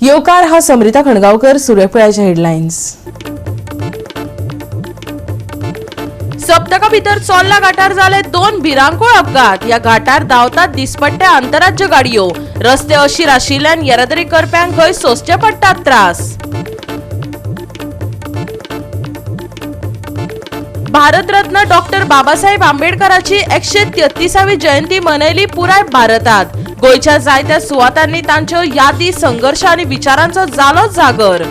येवकार हा समरिता खणगांवकर. सुर्यफळाच्या हेडलायन्स. सप्तका भितर चोर्ला घाटार जाले 2 भिरांकूळ अपघात. ह्या घाटार धांवतात दिसपट्ट्या आंतरराज्य गाडयो. रस्ते अशीर आशिल्ल्यान येरादारी करप्यांक खंय सोंसचे पडटात त्रास. भारतरत्न डॉक्टर बाबासाहेब आंबेडकराची 133वी जयंती मनयली पुराय भारतात. गोंयच्या जायत्या सुवातांनी तांच्यो यादी, संघर्श आनी विचारांचो जालो जागर.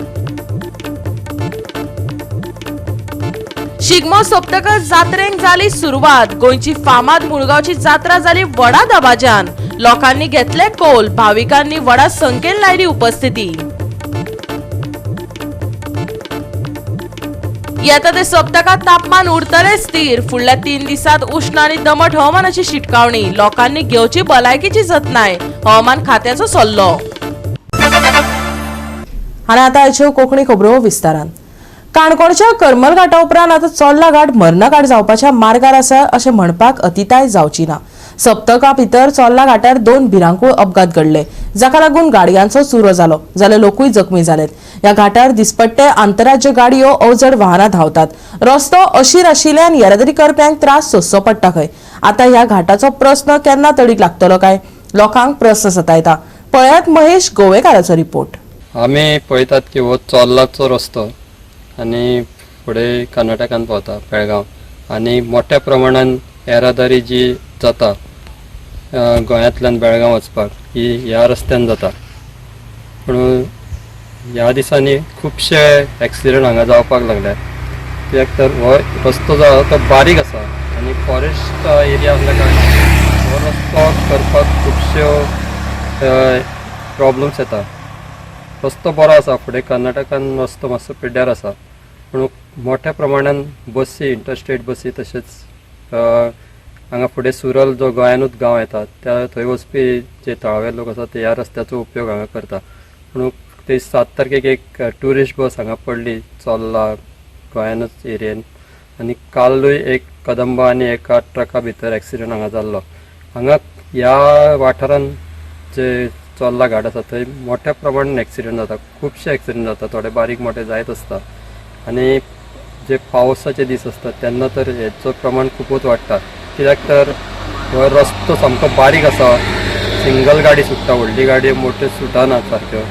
शिगमो सोंपतकच जात्रेक जाली सुरवात. गोंयची फामाद मुळगांवची जात्रा जाली व्हडा दबाज्यान. लोकांनी घेतले कोल, भाविकांनी व्हडा संख्येन लायली उपस्थिती. येता ते सप्तकात तापमान उरतलें स्थिर. फुडल्या 3 दिसात उश्ण आनी दमट हवामानाची शिटकावणी. लोकांनी घेवची भलायकीची जतनाय, हवामान खात्याचो सल्लो. आनी आतां आयच्यो कोंकणी खबरो विस्तारान. काणकोणच्या करमल घाटा उपरांत आतां चोर्ला घाट मरणघाट जावपाच्या मार्गार आसा अशें म्हणपाक अतिताय जावची ना. सप्तका भितर चोर्ला घाटार 2 भिरांकूळ अपघात घडले, जाका लागून गाडयांचो चुरो जालो, जाल्यार लोकूय जखमी जालेत. ह्या घाटार दिसपट्टे आंतरराज्य गाडयो, अवजड वाहनां धांवतात. रस्तो अशीर आशिल्ल्यान येरादारी करप्यांक त्रास सोंसचो पडटा खंय. आतां ह्या घाटाचो प्रस्न केन्ना तडीक लागतलो काय, लोकांक प्रस्न सतायता. पळयात महेश गोवेकाराचो रिपोर्ट. आमी पळयतात की हो चोर्लाचो रस्तो आनी फुडें कर्नाटकान पावता बेळगांव, आनी मोठ्या प्रमाणान येरादारी जी जाता गोंयांतल्यान बेळगांव वचपाक ही ह्या रस्त्यान जाता. पूण ह्या दिसांनी खुबशे एक्सिडंट हांगा जावपाक लागले, कित्याक तर हो रस्तो जो आसा तो बारीक आसा आनी फॉरेस्ट एरिया आसल्या कारणान हो रस्तो करपाक खुबश्यो प्रॉब्लम्स येता. रस्तो बरो आसा, फुडें कर्नाटकान रस्तो मातसो पिड्ड्यार आसा, पूण मोठ्या प्रमाणान बसी, इंटरस्टेट बसी, तशेंच हांगा फुडें सुरल जो गोंयानूच गांव येता त्या थंय वचपी जे थळावे लोक आसा ते ह्या रस्त्याचो उपयोग हांगा करता. पूण ते 7 तारखेक एक ट्युरिस्ट बस हांगा पडली चोर्ला गोंयानूच एरियेन, आनी कालूय एक कदंबा आनी एका ट्रका भितर एक्सिडंट हांगा जाल्लो. हांगा ह्या वाठारान जे चोर्ला घाट आसा थंय मोठ्या प्रमाणान एक्सिडंट जाता, खुबशे एक्सिडंट जाता, थोडे बारीक मोठे जायत आसता. आनी जे पावसाचे दीस आसता तेन्ना तर हेचो प्रमाण खुबूच वाडटा, कित्याक तर हो रस्तो सामको बारीक आसा, सिंगल गाडी सुट्टा, व्हडली गाडी मोठ्यो सुटना सारक्यो,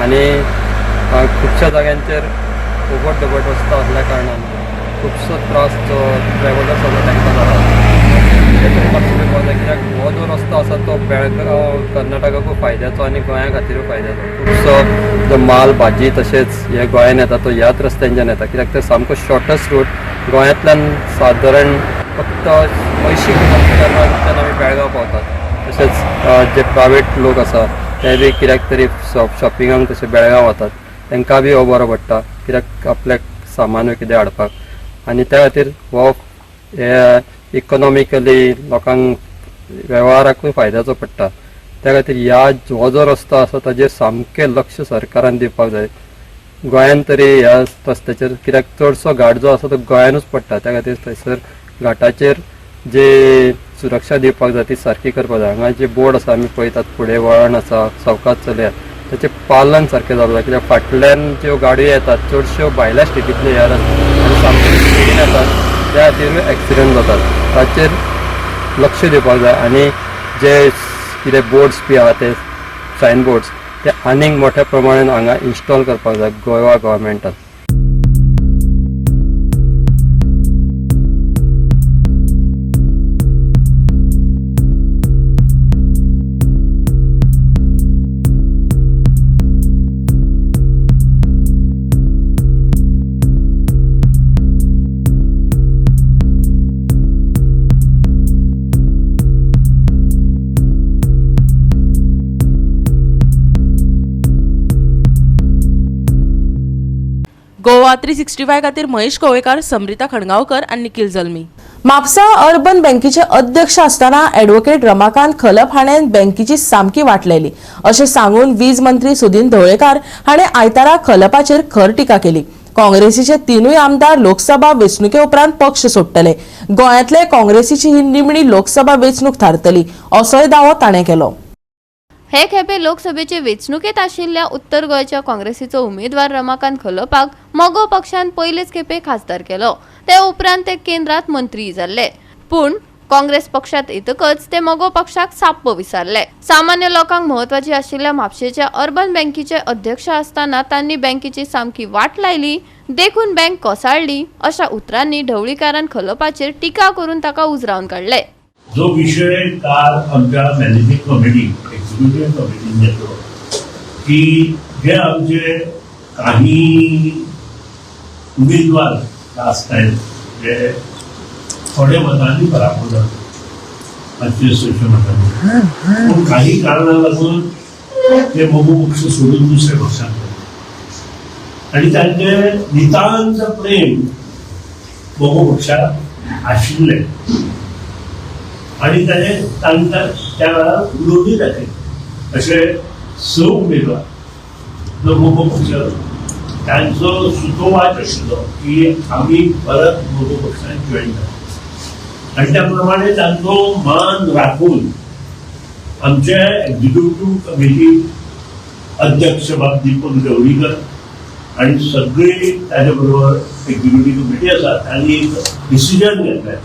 आनी खुबश्या जाग्यांचेर ओबड धोबड रस्तो आसल्या कारणान खुबसो त्रास जो ट्रॅवलर्स आसा तांकां जाता. तेचेर लक्ष दिवपाक जाय, कित्याक हो जो रस्तो आसा तो बेळगांव कर्नाटकाकूय फायद्याचो आनी गोंया खातीरूय फायद्याचो. खुबसो जो माल भाजी तशेंच हे गोंयान येता तो ह्याच रस्त्यांच्यान येता, कित्याक ते सामको शॉर्टस्ट रूट. गोंयांतल्यान सादारण फक्त 80 किलोमिटरांच्यान आमी बेळगांव पावतात. तशेंच जे प्रायवेट लोक आसा ते बी कित्याक तरी शॉपिंगाक तशें बेळगांव वतात, तांकां बी हो बरो पडटा, कित्याक आपल्याक सामानूय कितें हाडपाक. आनी त्या खातीर हो इकॉनॉमिकली लोकांक वेव्हाराकूय फायद्याचो पडटा. त्या खातीर ह्या हो जो रस्तो आसा ताजेर सामकें लक्ष सरकारान दिवपाक जाय. गोंयान तरी ह्या रस्त्याचेर, कित्याक चडसो घाट जो आसा तो गोंयानूच पडटा, त्या खातीर थंयसर घाटाचेर जे सुरक्षा दिवपाक जाय ती सारकी करपाक जाय. हांगा जे बोर्ड आसा आमी पळयतात, फुडें वळण आसा, सवकास चलयात, ताचें पालन सारकें जावपाक जाय, कित्याक फाटल्यान ज्यो गाडयो येतात चडश्यो भायल्या स्टेटींतल्यो ह्या रस्त्यार आनी सामक्यो स्पिडीन येतात, त्या खातीरूय एक्सिडंट जातात. ताचेर लक्ष दिवपाक जाय आनी जे कितें बोर्ड्स बी आहा ते सायन बोर्ड्स ते आनीक मोठ्या प्रमाणान हांगा इन्स्टॉल करपाक जाय गोवा गव्हर्मेंटान. गोवा 365 खातीर महेश गोवेकार, समरिता खणगांवकर आनी निखिल जल्मी. म्हापसा अर्बन बँकेचे अध्यक्ष आसतना ॲडव्होकेट रमाकांत खलप हाणें बँकेची सामकी वाट लायली अशें सांगून वीज मंत्री सुदिन ढवळेकार हाणें आयतारा खलपाचेर खर टिका केली. काँग्रेसीचे 3 आमदार लोकसभा वेंचणुके उपरांत पक्ष सोडटले. गोंयांतले काँग्रेसीची ही निमणी लोकसभा वेंचणूक थारतली असोय दावो ताणें केलो. हे खेपे लोकसभेचे वेंचणुकेत आशिल्ल्या उत्तर गोंयच्या काँग्रेसीचो उमेदवार रमाकांत खलपाक मगो पक्षान पयलेच खेपे खासदार केलो. ते उपरांत ते केंद्रात मंत्रीय जाल्ले. पूण काँग्रेस पक्षात येतकच ते मगो पक्षाक साप्प विसरले. सामान्य लोकांक म्हत्वाची आशिल्ल्या म्हापशेच्या अर्बन बँकेचे अध्यक्ष आसतना तांणी बँकेची सामकी वाट लायली, देखून बँक कोसळ्ळी अशा उतरांनी ढवळीकारान खलपाचेर टिका करून ताका उजरावन काडले. जो विषय काल आमच्या मॅनेजिंग कमिटी, एक्झिक्युटिव्ह कमिटीन घेतलो की जे आमचे काही उमेदवार लास्ट टायम जे थोड्या मतांनी पराभव जालो, 2500 मतांनी, पूण काही कारणां लागून ते मगो पक्ष सोडून दुसऱ्या पक्षात गेले आणि तांचे नितांत प्रेम मगो पक्षात आशिल्लें आणि ताणे तांकां त्या वेळार उलोवणी दाखयली. अशे स उमेदवार जो मगो पक्ष तांचो सुतोवाच आशिल्लो की आमी परत मगो पक्षान जॉईन जाता आणि त्या प्रमाणे तांचो मान राखून आमचे एक्झिक्युटिव्ह कमिटी अध्यक्ष बाब दीपक ढवळीकर आणि सगळे ताजे बरोबर एक्झिक्युटिव्ह कमिटी आसा, तांणी एक डिसिजन घेतलें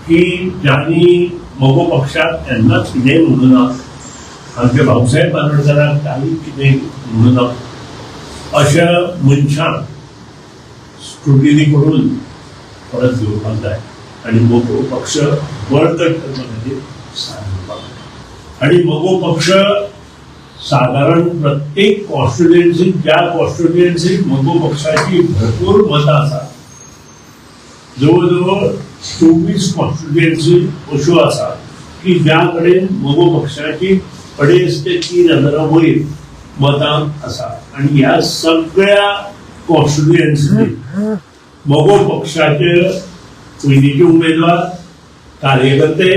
की ज्यांनी मगो पक्षात केन्नाच कितेंय म्हणूं ना, आमच्या भाऊसाहेब बांदोडकरांक काही कितें म्हणूं ना, अशा मनशांक स्क्रुटिनी करून परत घेवपाक जाय आणि मगो पक्ष बळकट करपा खातीर साथ दिवपाक जाय. आणि मगो पक्ष साधारण प्रत्येक कॉन्स्टिट्युएन्सीत, ज्या कॉन्स्टिट्युएन्सीत मगो पक्षाची भरपूर मतां आसा, जवळ जवळ 24 कॉन्स्टिट्युएन्सी अश्यो आसा की ज्या कडेन मगो पक्षाची 2.5 ते 3 हजारा वयर मतां आसा आणि ह्या सगळ्या कॉन्स्टिट्युएन्सीनी मगो पक्षाचे पयलींचे उमेदवार, कार्यकर्ते,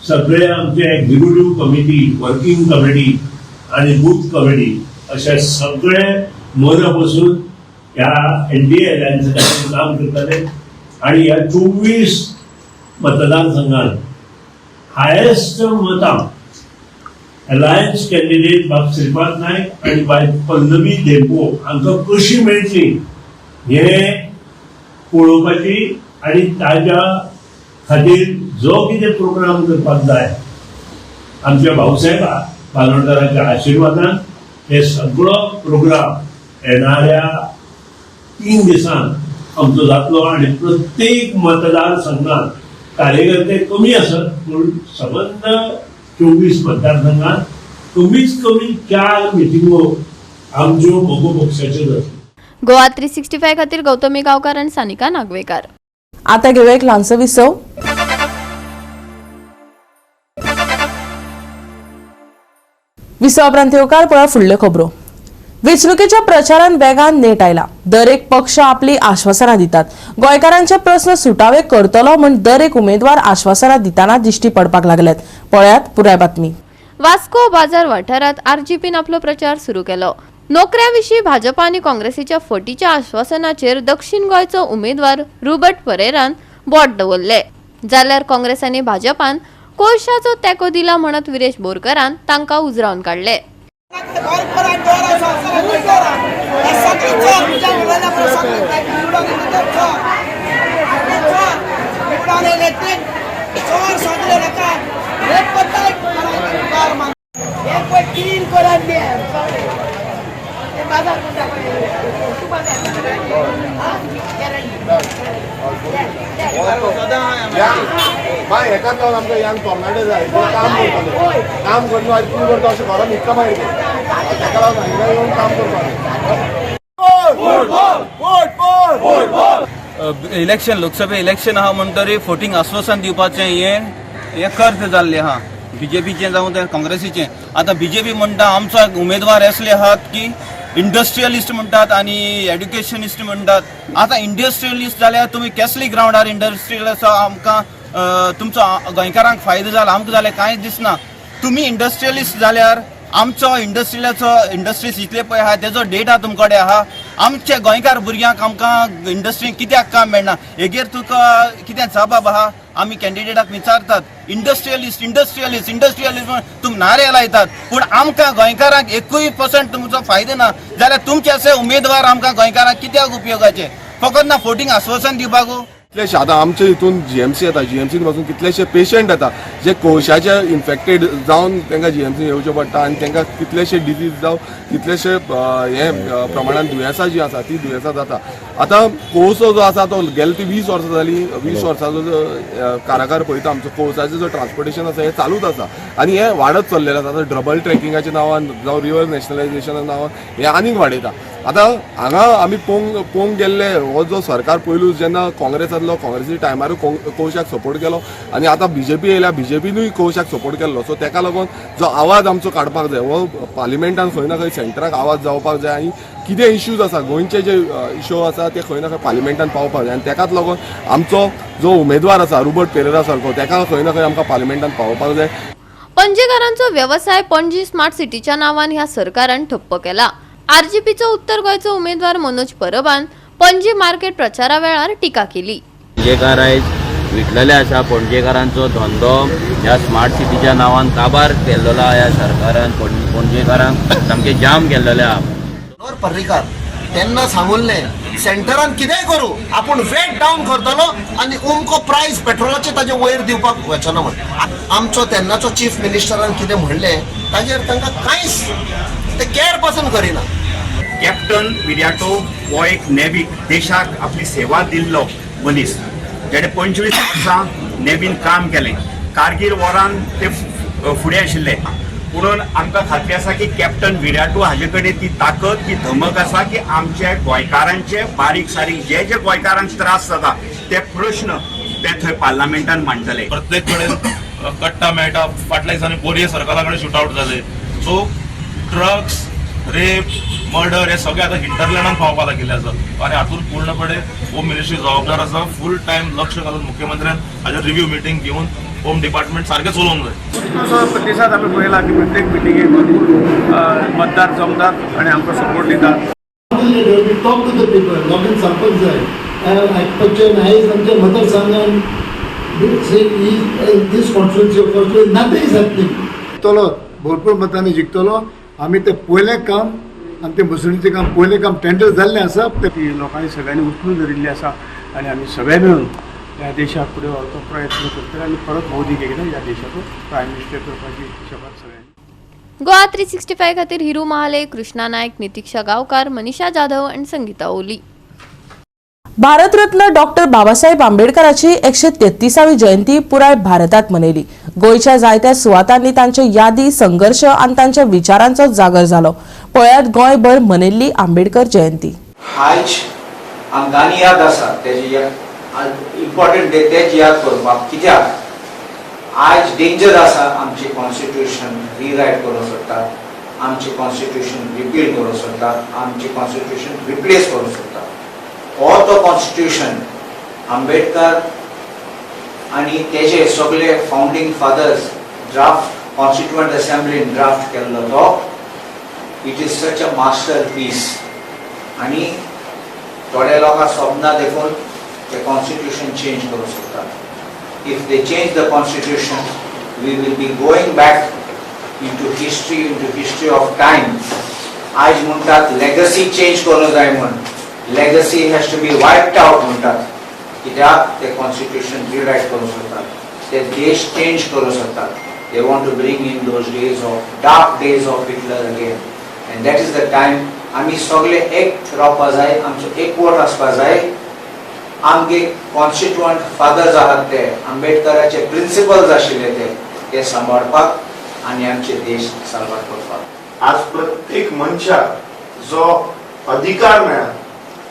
सगळे आमचे एक्झिक्युटिव्ह कमिटी, वर्किंग कमिटी आणि बूथ कमिटी अशे सगळे मना पसून ह्या एनडीए अलायन्सा खातीर काम करताले आणि ह्या 24 मतदारसंघात हायेस्ट मतां अलायन्स कॅन्डिडेट बाब श्रीपाद नायक आणि बाय पल्लवी धेंपो हांकां कशी मेळटली हें पळोवपाची आणि ताज्या खातीर जो कितें प्रोग्राम करपाक जाय, आमच्या भाऊसाहेब बांदोडकरांच्या आशिर्वादान हे सगळो प्रोग्राम येणाऱ्या 3 दिसान आमचो जातलो आणि प्रत्येक मतदारसंघात कार्यकर्ते कमी आसत पूण सबंद 24 मतदारसंघात कमीत कमी चार मिटिंगो आमच्यो मगो पक्षाच्यो जातल्यो. गोवा 365 खातीर गौतमी गांवकार आणि सानिका नागवेकार. आता घेऊया एक ल्हानसो विसव. विसवा उपरांत येवकार. पळया फुडल्यो खबरो. वेंचणुकेच्या प्रचारान वेगान नेट आयला. दरेक पक्ष आपली आश्वासनां दितात. गोंयकारांचे प्रस्न सुटावे करतलो म्हूण दरेक उमेदवार आश्वासनां दितना दिश्टी पडपाक लागल्यात. पळयात पुराय बातमी. वास्को बाजार वाठारात आरजीपीन आपलो प्रचार सुरू केलो. नोकऱ्या विशीं भाजपा आनी काँग्रेसीच्या फटीच्या आश्वासनाचेर दक्षिण गोंयचो उमेदवार रुबर्ट परेरान बोट दवरले, जाल्यार काँग्रेस आनी भाजपान कोळशाचो तेंको दिला म्हणत विरेश बोरकरान तांकां उजरावन काडले. बारीक चोर आसा, सगळी चोर हे, सगळी चोर. तुज्या उलयल्या बरोबर सगळी निवडून येयले ते चोर, आपले चोर निवडून येयले ते चोर. सगळे नाका रेप करता कार मान हे पळय 3 करोड दी हे बाजार म्हणटा पळय तूं, बाजार गॅरंटी. बाय, हेकाच लागून आमकां यंग तरणाटे जाय जे काम करतले. काम करून आयज तूं करता अशें घरान न्हिदता मागीर ते ताका लागून हांगा येवन काम करपाक. इलेक्शन, लोकसभा इलेक्शन आहा म्हणटरी फटींग आश्वासन दिवपाचें हें हें कर्त जाल्लें आहा, बीजेपीचें जावं तें काँग्रेसीचें. आतां बीजेपी म्हणटा आमचो उमेदवार असले आहात की इंडस्ट्रियलिस्ट म्हणटात आनी एड्युकेशनिस्ट म्हणटात. आतां इंडस्ट्रियलिस्ट जाल्यार तुमी केसली ग्रावंडार इंडस्ट्रियल आसा? आमकां तुमचो गोंयकारांक फायदो जाला, आमकां जाल्यार कांयच दिसना. तुमी इंडस्ट्रियलिस्ट जाल्यार आमचो इंडस्ट्रियलाचो इंडस्ट्रीज इतले पळय आहा तेजो डेटा तुमकडे आहा. आमचे गोंयकार भुरग्यांक आमकां इंडस्ट्रीन कित्याक काम मेळना हेगेर तुका कितें जबाब आहा? आमी कॅन्डिडेटाक विचारतात, इंडस्ट्रियलिस्ट इंडस्ट्रियलिस्ट इंडस्ट्रियलिस्ट म्हण तुम नारे लायतात, पूण आमकां गोंयकारांक एकूय पर्संट तुमचो फायदो ना जाल्यार तुमचे अशे उमेदवार आमकां गोंयकारांक कित्याक उपयोगाचे? फकत ना फोटींग आश्वासन दिवपाक. कितलेशे आतां आमचे हितून जीएमसी येता, जीएमसीन पासून कितलेशे पेशंट येता जे कोळशाचे इन्फेक्टेड जावन तांकां जीएमसीन येवचें पडटा आनी तांकां कितलेशे डिजीज जावं कितलेशे हे प्रमाणान दुयेंसां जीं आसा ती दुयेंसां जाता. आतां कोळसो जो आसा तो गेले ती 20 वर्सां जालीं, 20 वर्सांचो जो काराकार पळयता, आमचो कोळसाचें जो ट्रान्सपोर्टेशन आसा हें चालूच आसा आनी हें वाडत चल्लेलें आसा. आतां डबल ट्रॅकिंगाच्या नांवान जावं रिवर नॅशनलायझेशना नांवान हें आनीक वाडयता. आतां हांगा आमी पळोवंक गेल्ले हो जो सरकार पयलू जेन्ना काँग्रेस आसलो, काँग्रेसी टायमारूय कोळशाक सपोर्ट केलो आनी आतां बीजेपी येयल्या, बीजेपीनूय कोळशाक सपोर्ट केल्लो. सो तेका लागून जो आवाज आमचो काडपाक जाय हो पार्लिमेंटान खंय ना खंय सेंटराक आवाज जावपाक जाय आनी कितें इश्यूज आसा गोंयचे जे इश्यू आसा ते खंय ना खंय पार्लिमेंटान पावपाक जाय आनी तेकाच लागून आमचो जो उमेदवार आसा रुबर्ट पेरेरा सारको तेका खंय ना खंय आमकां पार्लिमेंटान पावोवपाक जाय. पणजेकारांचो वेवसाय पणजी स्मार्ट सिटीच्या नांवान ह्या सरकारान ठप्प केला. आरजीपीचो उत्तर गोंयचो उमेदवार मनोज परबान पणजी मार्केट प्रचारा वेळार टिका केली. पणजेकार आयज विटलेले आसा. पणजेकारांचो धंदो ह्या स्मार्ट सिटीच्या नांवान काबार केल्लो आहा. ह्या सरकारान पणजेकारांक सामकें जाम केल्लेलें आहा. मनोहर पर्रीकार तेन्ना सांगुल्लें, सेंटरान कितेंय करूं आपूण वेट डावन करतलो आनी उमको प्रायस पेट्रोलाचे ताजे वयर दिवपाक वचना म्हण. आमचो तेन्नाचो चीफ मिनिस्टरान कितें म्हणलें ताजेर तांकां कांयच ते कॅर पासून करिना. कॅप्टन विर्याटो हो एक नेवीक देशाक आपली सेवा दिल्लो मनीस, जेणे 25 वर्सां नेवीन काम केलें. कारगील वॉरान ते फुडें आशिल्ले. पुणून आमकां खात्री आसा की कॅप्टन विर्याटो हाजे कडेन ती ताकद, ती धमक आसा की आमचे गोंयकारांचे बारीक सारीक जे जे गोंयकारांक त्रास जाता ते प्रश्न ते थंय पार्लमेंटान मांडटले. प्रत्येक कडेन कट्टा मेळटा. फाटल्या दिसांनी बोरये सर्कला कडेन शूट आवट जाले. सो ड्रग्स, रेप, मर्डर हे सगळे आतां हिंटरलँडान पावपाक लागिल्ले आसा आनी हातूंत पूर्णपणे होम मिनिस्ट्री जबाबदार आसा. फूल टायम लक्ष घालून मुख्यमंत्र्यान हाजेर रिव्यू मिटींग घेवन होम डिपार्टमेंट सारकें चलोवंक जाय. असो प्रतिसाद आमी पळयला की प्रत्येक मिटिंगेक भरपूर मतदार जमतात आनी आमकां सपोर्ट दितात. Talk to the people, लोकांक सांगपाक जाय, आयकपाचें. आयज आमच्या मतदारसंघान this constituency nothing is happening. जिखतलो, भरपूर मतांनी जिखतलो. आमी ते पयलें काम, आनी ते मुसळीचें काम पयलें काम टेंडर जाल्लें आसा ते ती लोकांनी सगळ्यांनी उचलून धरिल्ली आसा आनी आमी सगळे मेळून ह्या देशाक फुडें व्हरपाचो प्रयत्न करतले आनी परत मोदीक एकदां ह्या देशाचो प्रायम मिनिस्टर करपाची शपथ सगळ्यांनी. गोवा 365 खातीर हिरू महाले, कृष्णा नायक, नितीक्षा गावकार, मनीषा जाधव आणि संगीता ओली. भारतरत्न डॉक्टर बाबासाहेब आंबेडकराची 133वी जयंती पुराय भारतात मनयली. गोंयच्या जायत्या सुवातांनी तांचे यादी, संघर्श आनी तांच्या विचारांचो जागर जालो. पळयात गोंयभर मनयल्ली आंबेडकर जयंती. आयज आमकां याद आसा तेजी इम्पॉर्टंट डे, तेच याद करपाक, कित्याक आयज डेंजर आसा. आमचें कॉन्स्टिट्युशन रिरायट करूंक सोदतात, आमचें कॉन्स्टिट्युशन रिपील करूंक सोदतात, आमचें कॉन्स्टिट्युशन रिप्लेस करूंक सोदतात. हो तो कॉन्स्टिट्युशन आंबेडकर आनी तेजे सगळे फाउंडींग फादर्स ड्राफ्ट कॉन्स्टिट्युएंट असेंब्लीन ड्राफ्ट केल्लो तो it is such a masterpiece. आनी थोड्या लोकांक सपना देखून ते कॉन्स्टिट्युशन चेंज करूंक सोदतात. If they change the constitution, we will be going back into history, into history of time. आयज म्हणटात लेगसी चेंज करूंक जाय म्हण, legacy has to be wiped out म्हणटात. कित्याक ते कॉन्स्टिट्युशन रिरायट करूंक सोदतात, ते देश चेंज करूंक सोदतात. They want to bring in those days of dark days of Hitler again, and that is the time आमी सगळे एक रावपा जाय, आमचो एकवट आसपा जाय. आमगे कॉन्स्टिट्युअंट फादर्स आहात ते आंबेडकराचे प्रिंसिपल्स आशिल्ले ते ते सांबाळपाक आनी आमचे देश साल्वार करपाक. आज प्रत्येक मनशाक जो अधिकार मेळ्ळा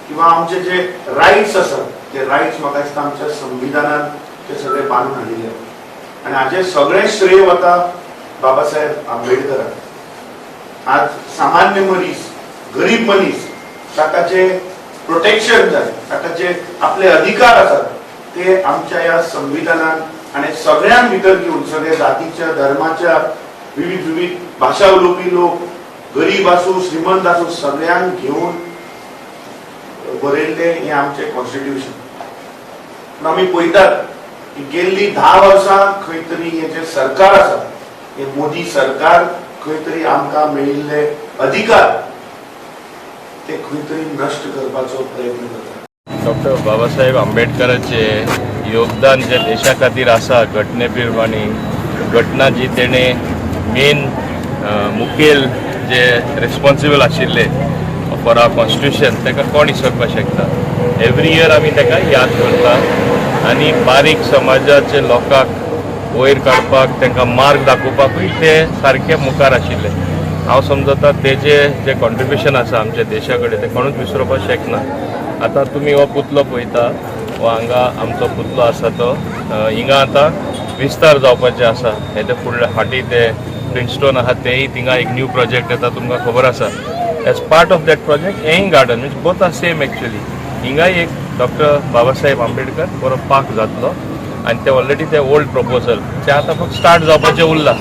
किंवा आमचे जे रायट्स आसात ते रायट्स म्हाका दिसता आमच्या संविधानान ते सगळे बांदून हाडिल्ले आनी हाजें सगळें श्रेय वता बाबासाहेब आंबेडकराक. आज सामान्य मनीस, गरीब मनीस, ताका जे प्रोटेक्शन जाय, ताका जे आपले अधिकार आसात ते आमच्या ह्या संविधानान आनी सगळ्यांक भितर घेवन, सगळ्या जातीच्या, धर्माच्या, विविध विविध भाशा उलोवपी लोक, गरीब आसूं, श्रीमंत आसूं, सगळ्यांक घेवन बरयल्लें हें आमचें कॉन्स्टिट्युशन. पूण आमी पळयतात की गेल्ली 10 वर्सां खंय तरी हें जें सरकार आसा, हें मोदी सरकार खंय तरी आमकां मेळिल्ले अधिकार ते खंय तरी नश्ट करपाचो प्रयत्न करता. डॉक्टर बाबासाहेब आंबेडकराचे योगदान जे देशा खातीर आसा, घटने प्रमाणे घटना जी तेणे मेन मुखेल जे रिस्पॉन्सिबल आशिल्ले फॉर our constitution, ताका कोण विसरपाक शकता. एवरी इयर आमी ताका याद करता आनी बारीक समाजाचे लोकांक वयर काडपाक, तांकां मार्ग दाखोवपाकूय ते सारके मुखार आशिल्ले. हांव समजता तेजे जे कॉन्ट्रिब्युशन आसा आमच्या देशा कडेन तें कोणूच विसरोवपाक शकना. आतां तुमी हो पुतलो पळयता, हो हांगा आमचो पुतलो आसा तो हिंगा आतां विस्तार जावपाचें आसा. हे ते फुडले फाटीं ते प्रिन्स्टोन आसा तेय थिंगा एक न्यू प्रोजेक्ट येता, तुमकां खबर आसा. As part of that project हेंय garden, means both are same actually. हिंगाय एक डॉक्टर बाबासाहेब आंबेडकर बरो पार्क जातलो आनी ते ऑलरेडी ते ओल्ड प्रपोजल ते आतां फक्त स्टार्ट जावपाचें उरलां.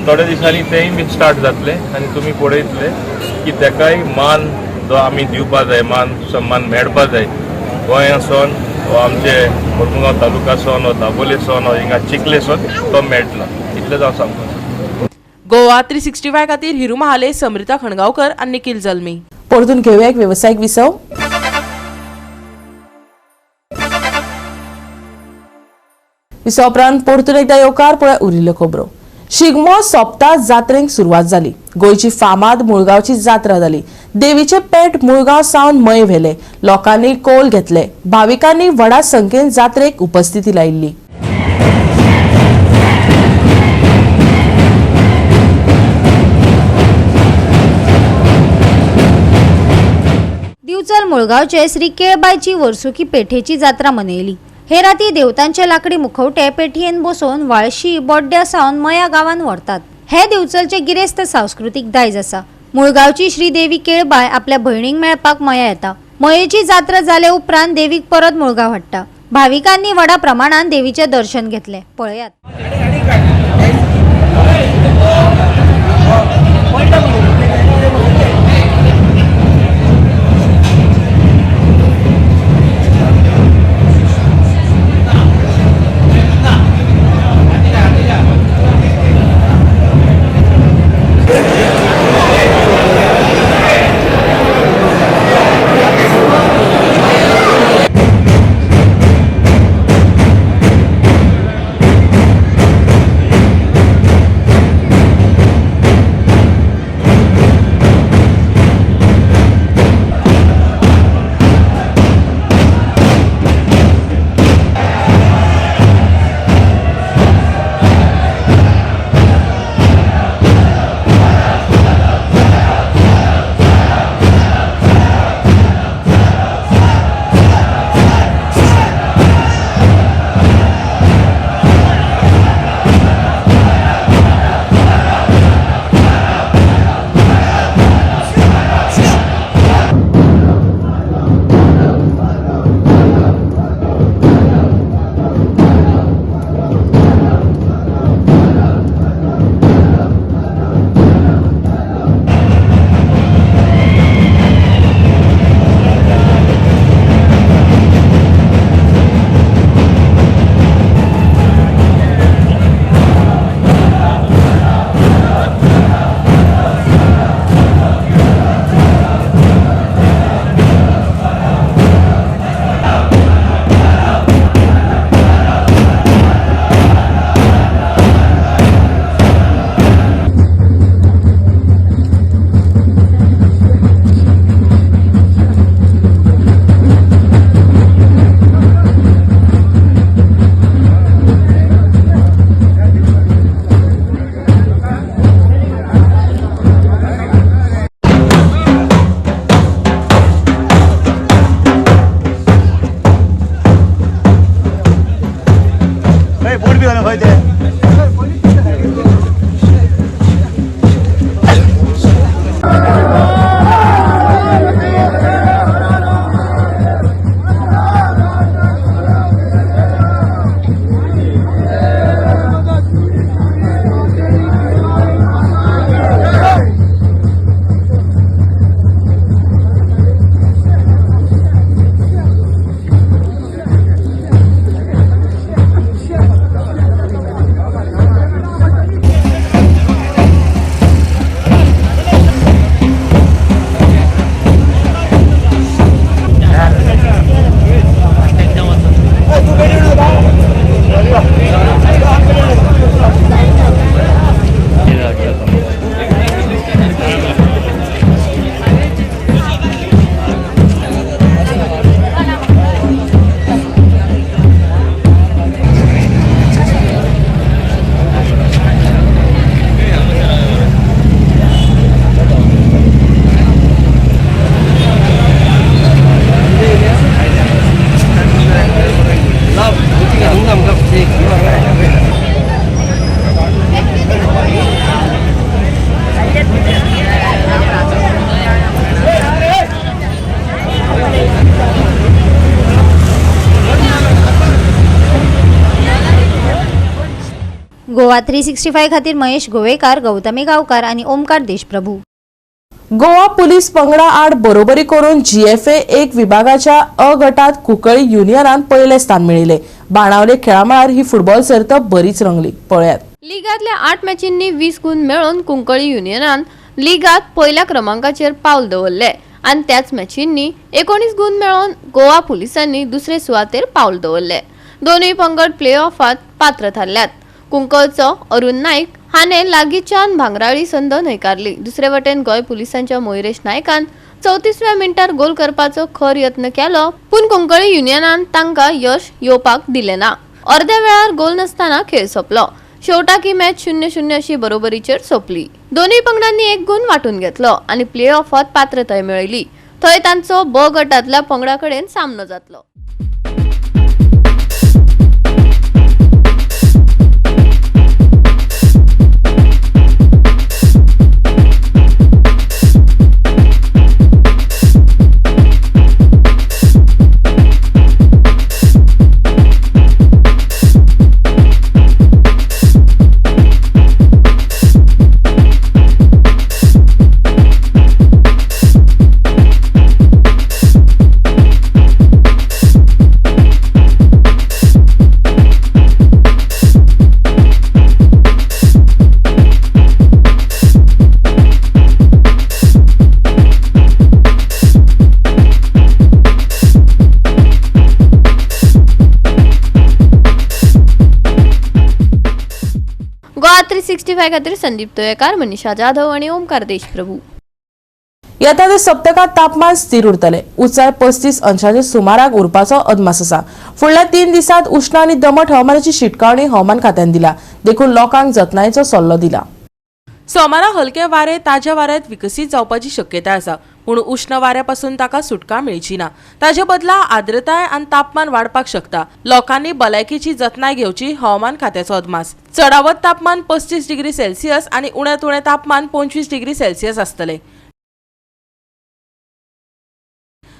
थोड्या दिसांनी तेंय बी स्टार्ट जातलें आनी तुमी पळयतले की ताकाय मान जो आमी दिवपा जाय, मान सन्मान मेळपा जाय. गोंया सावन हो आमचे मुरमुगांव तालुका सावन हो दाबोले सावन हो हिंगा चिखले सावन तो मेळटलो, इतलेंच हांव सांगता. गोवा 365 खातीर हिरू महाले, समृता खणगांवकर आनी निखिल जल्मी. परतून घेवया एक वेवसायीक विसव. विसवा उपरांत परतून एकदा येवकार. पळय उरिल्ल्यो खबरो. शिगमो सोंपता जात्रेक सुरवात जाली. गोंयची फामाद मुळगांवची जात्रा जाली. देवीचे पेट मुळगांव सावन मय व्हेले. लोकांनी कोल घेतले. भाविकांनी व्हडा संख्येन जात्रेक उपस्थिती लायिल्ली. दिवचल मुळगांवचे श्री केळबायची वर्सुकी पेठेची जात्रा मनयली. हे राती देवतांचे लाकडी मुखवटे पेठयेन बसोवन वाळशी बोड्ड्या सावन मया गांवान व्हरतात. हे दिवचलचे गिरेस्त सांस्कृतीक दायज आसा. मुळगांवची श्री देवी केळबाय आपल्या भयणीक मेळपाक मया येता. मयेची जात्रा जाले उपरांत देवीक परत मुळगांव हाडटा. भाविकांनी व्हडा प्रमाणान देवीचे दर्शन घेतले. पळयात. गोवा 365 खातीर महेश गोवेकार, गौतमी गांवकार आनी ओमकार देशप्रभू. गोवा पुलीस पंगडा आड बरोबरी करून जीएफए एक विभागाच्या अ गटात कुंकळी युनियनान पयले स्थान मेळयले. बाणावले खेळामळार ही फुटबॉल सर्त बरीच रंगली. पळयात. लिगांतल्या 8 मॅचींनी 20 गुण मेळोवन कुंकळी युनियनान लिगांत पयल्या क्रमांकाचेर पावल दवरले आनी त्याच मॅचींनी 19 गुण मेळोवन गोवा पुलिसांनी दुसरे सुवातेर पावल दवरले. दोनूय पंगड प्ले ऑफात पात्र थारल्यात. कुंकळचो अरुण नाईक हाणे लागींच्यान भांगराळी संद न्हयकारली. दुसरे वटेन गोंय पुलिसांच्या मयुरेश नायकान 34व्या मिनटार गोल करपाचो खर यत्न केलो, पूण कुंकळी युनियनान तांकां यश येवपाक दिलें ना. अर्द्या वेळार गोल नासतना खेळ सोंपलो. शेवटाक ही मॅच 0-0 अशी बरोबरीचेर सोंपली. दोनूय पंगडांनी 1 गुण वांटून घेतलो आनी प्ले ऑफात पात्रताय मेळयली. थंय तांचो ब गटांतल्या पंगडा कडेन सामनो जातलो. गोवा 365 खातीर संदीप तोयेकार, मनीषा जाधव आणि ओमकार देशप्रभू. येता ते सप्तकात तापमान स्थिर उरतले. उंचाय 35 अंशाचे सुमाराक उरपाचो अदमास आसा. फुडल्या 3 दिसांत उश्ण आनी दमट हवामानाची शिटकावणी हवामान खात्यान दिला, देखून लोकांक जतनायेचो सल्लो दिला. सोमारा हलके वारे ताज्या वाऱ्यांत विकसीत जावपाची शक्यताय आसा, पूण उश्ण वाऱ्यापासून ताका सुटका मेळची ना. ताजे बदला आर्द्रताय आनी तापमान वाडपाक शकता. लोकांनी भलायकेची जतनाय घेवची, हवामान खात्याचो अदमास. चडावत तापमान 35 डिग्री सेल्सियस आनी उण्यांत उणें तापमान 25 डिग्री सेल्सियस आसतले.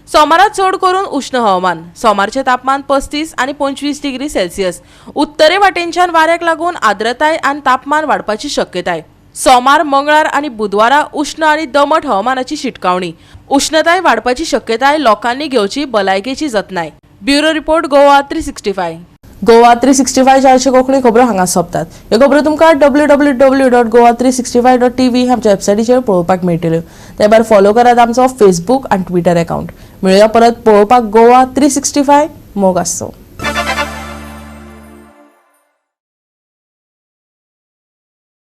सोमारा चड करून उश्ण हवामान. सोमारचें तापमान 35 आनी 25 डिग्री सेल्सियस. उत्तरे वाटेनच्यान वाऱ्याक लागून आर्द्रताय आनी तापमान वाडपाची शक्यताय. सोमार, मंगळार आनी बुधवारा उश्ण आनी दमट हवामानाची शिटकावणी. उश्णताय वाडपाची शक्यताय, लोकांनी घेवची भलायकेची जतनाय. Bureau report, Goa 365. Goa 365 चारशे कोंकणी खबरो हांगा सोंपतात. ह्यो खबरो तुमकां www.goa365.tv आमच्या वेबसायटीचेर पळोवपाक मेळटल्यो. ते भायर फॉलो करात आमचो फेसबूक आनी ट्विटर अकाउंट. मेळुया परत पळोवपाक गोवा 365. मोग आसचो.